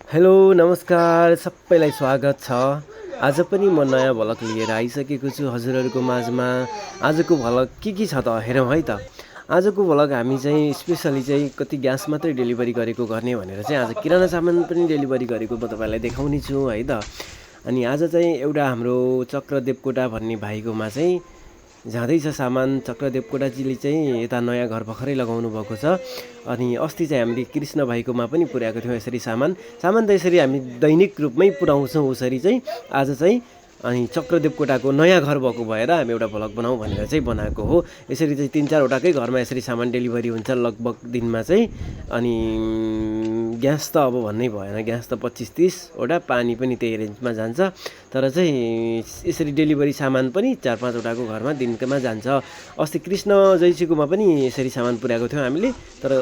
Hello नमस्कार सबैलाई स्वागत छ। आज पनि म नयाँ भ्लग लिएर आइसकेको छु हजुरहरूको माझमा। आजको भ्लग के छ त हेरौँ है त। आजको भ्लग हामी चाहिँ स्पेसली चाहिँ कति ग्यास मात्रै डेलिभरी गरेको गर्ने भनेर चाहिँ आज किराना सामान पनि डेलिभरी गरेको म तपाईँलाई देखाउने छु है त। अनि आज चाहिँ एउटा हाम्रो चक्र देवकोटा भन्ने भाइकोमा चाहिँ जाँदैछ सामान। चक्र देवकोटाजीले चाहिँ यता नयाँ घर भर्खरै लगाउनु भएको छ। अनि अस्ति चाहिँ हामीले कृष्ण भाइकोमा पनि पुर्याएको थियौँ यसरी सामान त यसरी हामी दैनिक रूपमै पुर्याउँछौँ उसरी चाहिँ। आज चाहिँ अनि चक्र देवकोटाको नयाँ घर भएको भएर हामी एउटा भ्लग बनाऊँ भनेर चाहिँ बनाएको हो। यसरी चाहिँ 3-4वटाकै घरमा यसरी सामान डेलिभरी हुन्छ लगभग दिनमा चाहिँ। अनि ग्यास त अब भन्नै भएन, ग्यास त 25-30वटा, पानी पनि त्यही रेन्जमा जान्छ। तर चाहिँ यसरी डेलिभरी सामान पनि 4-5वटाको घरमा दिनमा जान्छ। अस्ति कृष्ण जैसीकोमा पनि यसरी सामान पुर्याएको थियौँ हामीले, तर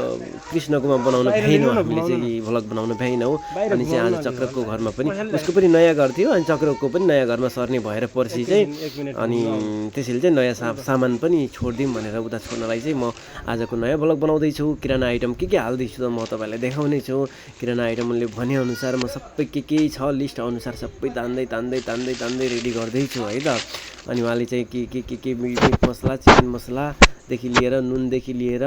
कृष्णकोमा बनाउन भ्याएनौँ, हामीले चाहिँ भ्लग बनाउन भ्याएनौँ। अनि चाहिँ आज चक्रको घरमा पनि उसको पनि नयाँ घर थियो, अनि चक्रको पनि नयाँ घरमा सर्ने भएर पर्सि चाहिँ अनि त्यसैले चाहिँ नयाँ सामान पनि छोडिदिउँ भनेर उता छोड्नलाई चाहिँ म आजको नयाँ भ्लग बनाउँदैछु। किराना आइटम के हाल्दैछु त म तपाईँलाई देखाउने छु। किराना आइटमले भनेअनुसार म सबै के छ लिस्ट अनुसार सबै तान्दै रेडी गर्दैछु है त। अनि उहाँले चाहिँ के मिट मसला, चिकन मसलादेखि लिएर नुनदेखि लिएर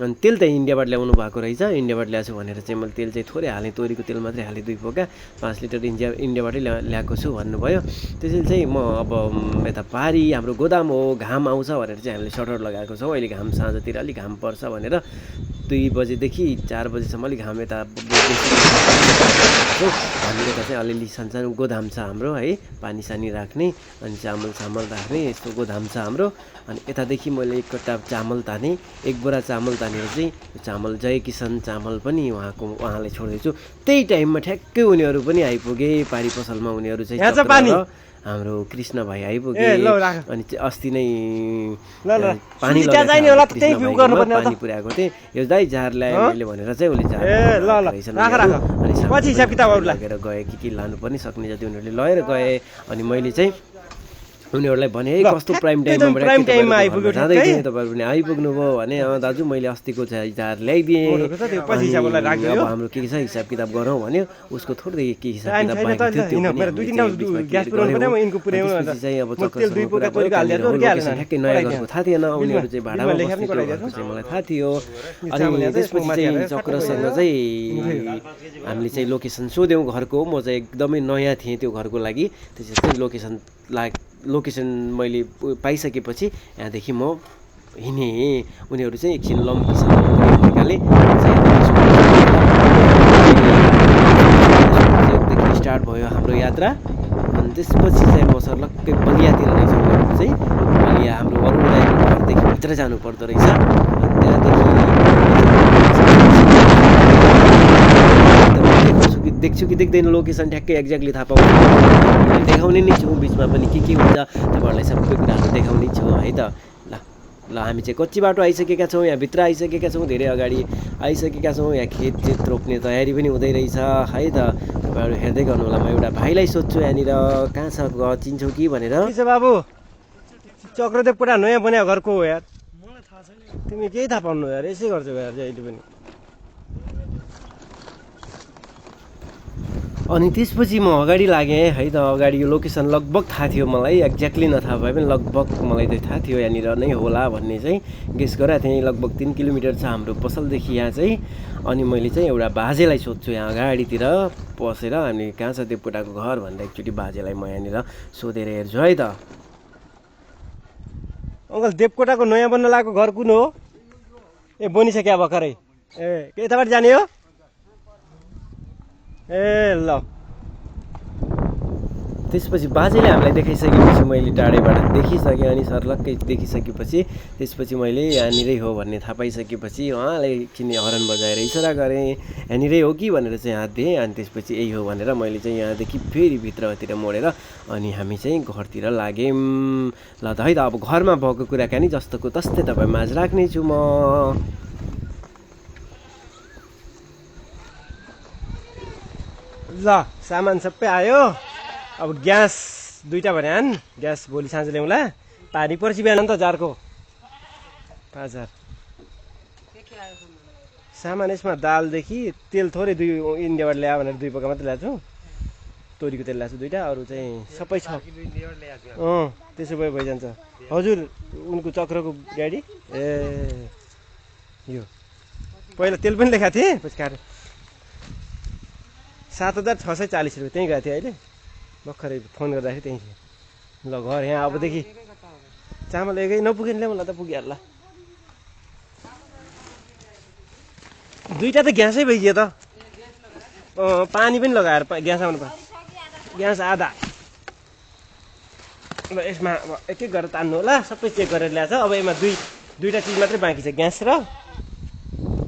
अनि तेल त इन्डियाबाट ल्याउनु भएको रहेछ। इन्डियाबाट ल्याएको छु भनेर चाहिँ मैले तेल चाहिँ थोरै हालेँ, तोरीको तेल मात्रै हालेँ 2 पोका, 5 लिटर इन्डियाबाटै ल्याएको छु भन्नुभयो। त्यसैले चाहिँ म अब यता पारी हाम्रो गोदाम हो, घाम आउँछ भनेर चाहिँ हामीले सटर लगाएको छौँ। अहिले घाम साँझतिर अलिक घाम पर्छ भनेर 2 बजेदेखि 4 बजेसम्म अलिक घाम यता हामी यता चाहिँ अलिअलि सानो गोदाम छ हाम्रो है, पानी सानी राख्ने अनि चामल राख्ने यस्तो गोदाम छ हाम्रो। अनि यतादेखि मैले 1 कट्टा चामल तानेँ, 1 बोरा चामल तानेर चाहिँ चामल जय किसान चामल पनि उहाँलाई छोड्दैछु। त्यही टाइममा ठ्याक्कै उनीहरू पनि आइपुगे पारी पसलमा। उनीहरू चाहिँ हाम्रो कृष्ण भाइ आइपुगे। अनि अस्ति नै पानी पुर्याएको थिएँ, यो दाइ जार ल्याएँ मैले भनेर चाहिँ उसले जार लगेर गए के लानुपर्ने सक्ने जति उनीहरूले लगेर गए। अनि मैले चाहिँ उनीहरूलाई भने है कस्तो प्राइम टाइममा आइपुग्यो, जाँदै थिएँ तपाईँहरू पनि आइपुग्नु भयो भने दाजु मैले अस्तिको चाहिँ जार ल्याइदिएँ, अब हाम्रो के छ हिसाब किताब गरौँ भन्यो। उसको थोरै के हिसाब किताब बाँकी चाहिँ अब ठ्याक्कै नयाँ घरको थाहा थिएन, उनीहरू चाहिँ भाडामा बस्ने त्यो घरको चाहिँ मलाई थाहा थियो। अनि त्यसपछि चाहिँ चक्रसँग चाहिँ हामीले चाहिँ लोकेसन सोध्यौँ घरको। म चाहिँ एकदमै नयाँ थिएँ त्यो घरको लागि, त्यसरी चाहिँ लोकेसन मैले पाइसकेपछि यहाँदेखि म हिँडेँ। उनीहरू चाहिँ एकछिन लम्कीसम्म भएकाले स्टार्ट भयो हाम्रो यात्रा। अनि त्यसपछि चाहिँ म सर्लक्कै बलियातिर रहेछ उनीहरू चाहिँ, बलिया हाम्रो अरुणदाईको घरदेखि भित्र जानु पर्दो रहेछ। त्यहाँदेखि देख्छु कि देख्दैन लोकेसन ठ्याक्कै एक्ज्याक्टली थाहा पाउँछु, देखाउने नै छु। बिचमा पनि के हुन्छ तपाईँहरूलाई सबै कुराहरू देखाउने छु है त। ल हामी चाहिँ कच्ची बाटो आइसकेका छौँ, यहाँ भित्र आइसकेका छौँ, धेरै अगाडि आइसकेका छौँ। यहाँ खेत रोप्ने तयारी पनि हुँदै रहेछ है त। तपाईँहरू हेर्दै गर्नु होला। म एउटा भाइलाई सोध्छु यहाँनिर कहाँ छ चिन्छौ कि भनेर। बाबु चक्रदेव कोटा नयाँ बनाएको घरको हो यार, मलाई थाहा छैन, तिमी केही थाहा पाउनु यार, यसै गर्छौ यार जहिले पनि। अनि त्यसपछि म अगाडि लागेँ है त। अगाडि यो लोकेसन लगभग थाहा थियो मलाई, एक्ज्याक्टली नथाहा भए पनि लगभग मलाई चाहिँ थाहा थियो यहाँनिर नै होला भन्ने चाहिँ गेस गरेको थिएँ। लगभग 3 किलोमिटर छ हाम्रो पसलदेखि यहाँ चाहिँ। अनि मैले चाहिँ एउटा बाजेलाई सोध्छु यहाँ अगाडितिर पसेर, अनि कहाँ छ देवकोटाको घर भनेर एकचोटि बाजेलाई म यहाँनिर सोधेर हेर्छु है त। अङ्कल देवकोटाको नयाँ बन्न लागेको घर कुन हो? ए बनिसक्यो भर्खरै। ए यताबाट जाने हो? ए ल। त्यसपछि बाजेले हामीलाई देखाइसकेपछि मैले टाढैबाट देखिसकेँ। अनि सर्लक्कै देखिसकेपछि त्यसपछि मैले यहाँनिरै हो भन्ने थाहा पाइसकेपछि उहाँलाई एकछिन हरन बजाएर इसारा गरेँ, यहाँनिरै हो कि भनेर चाहिँ हात दिएँ। अनि त्यसपछि यही हो भनेर मैले चाहिँ यहाँदेखि फेरि भित्रतिर मोडेर अनि हामी चाहिँ घरतिर लाग्यौँ। ल त है त, अब घरमा भएको कुराकानी जस्तोको तस्तै तपाईँ माझ राख्नेछु म। ल सामान सबै आयो। अब ग्यास 2टा भने ग्यास भोलि साँझ ल्याउँला। पानी पर्सि बिहान त जारको 5000 सामान यसमा दालदेखि तेल थोरै इन्डियाबाट ल्यायो भनेर 2 पोका मात्रै ल्याएको छु तोरीको तेल ल्याएको छु 2टा अरू चाहिँ सबै छ त्यसो भए भइजान्छ हजुर उनको चक्रको ड्याडी ए यो पहिला तेल पनि लेखाएको थिएँ पछि काटेर 7,640 रुपियाँ त्यहीँ गएको थिएँ अहिले भर्खरै फोन गर्दाखेरि त्यहीँ थियो ल घर यहाँ अबदेखि चामल एकै नपुगेन ल्याउँला त पुगिहाल्ला 2टा त ग्यासै भइगयो त पानी पनि लगाएर ग्यास आउनु पर्छ ग्यास आधा ल यसमा एक एक गरेर तान्नु होला सबै चेक गरेर ल्याएको छ अब यसमा 2टा चिज मात्रै बाँकी छ ग्यास र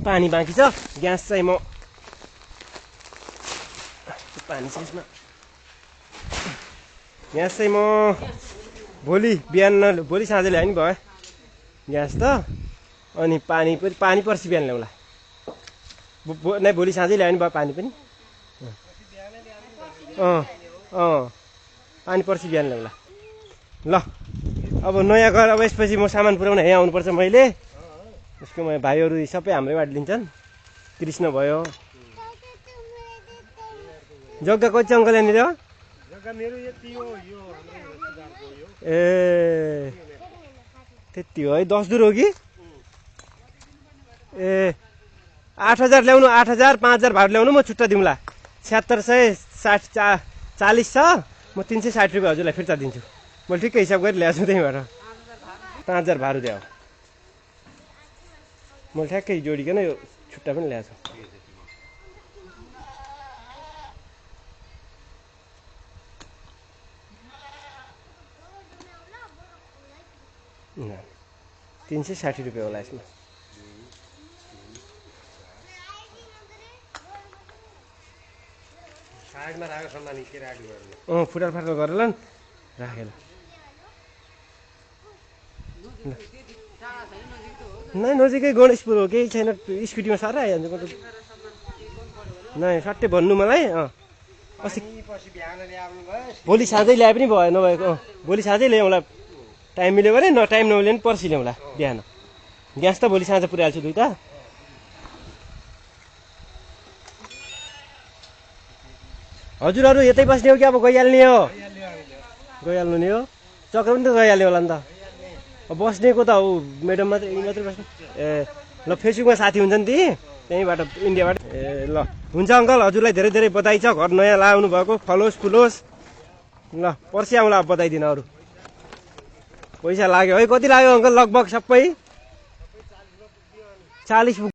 पानी बाँकी छ ग्यास चाहिँ म पानी छ यसमा ग्यास चाहिँ म भोलि साँझ ल्याए नि भयो ग्यास त अनि पानी पर्सि बिहान ल्याउँला नै भोलि साँझै ल्यायो नि भयो पानी पनि पानी पर्सि बिहान ल्याउँला ल अब नयाँ घर अब यसपछि म सामान पुऱ्याउन यहाँ आउनुपर्छ मैले उसको भाइहरू सबै हाम्रैबाट लिन्छन् कृष्ण भयो जग्गा कति छ अङ्कल यहाँनिर ए त्यति हो है 10 दूर हो कि ए 8,000 ल्याउनु 8,000 5,000 भाडा ल्याउनु म छुट्टा दिउँला 7,640 छ म 360 रुपियाँ हजुरलाई फिर्ता दिन्छु मैले ठिकै हिसाब गरेर ल्याएको छु त्यहीँबाट 5,000 भाडा दियो मैले ठ्याक्कै जोडिकन यो छुट्टा पनि ल्याएको छु न 360 रुपियाँ होला यसमा फुटाल फाटल गरेर राखेर नै नजिकै गणेशपुर हो केही छैन स्कुटीमा साह्रै आइहाल्छ नै सट्टै भन्नु मलाई अस्ति भोलि साँझै ल्याए पनि भयो नभएको भोलि साँझै ल्याउँला टाइम मिल्यो भने टाइम नमिल्यो भने पर्सि ल्याउँला बिहान ग्यास त भोलि साँझ पुऱ्याइहाल्छु 2टा हजुरहरू यतै बस्ने हो कि अब गइहाल्ने हो गइहाल्नु नि हो चक्र पनि त गइहाल्यो होला नि त बस्नेको त हो म्याडम मात्रै बस्ने ए ल फेसबुकमा साथी हुन्छ नि ती त्यहीँबाट इन्डियाबाट ए ल हुन्छ अङ्कल हजुरलाई धेरै धेरै बधाई छ घर नयाँ लाउनु भएको फलोस् फुलोस् ल पर्सि आउँला अब बताइदिनु अरू पैसा लाग्यो है कति लाग्यो अङ्कल लगभग सबै 40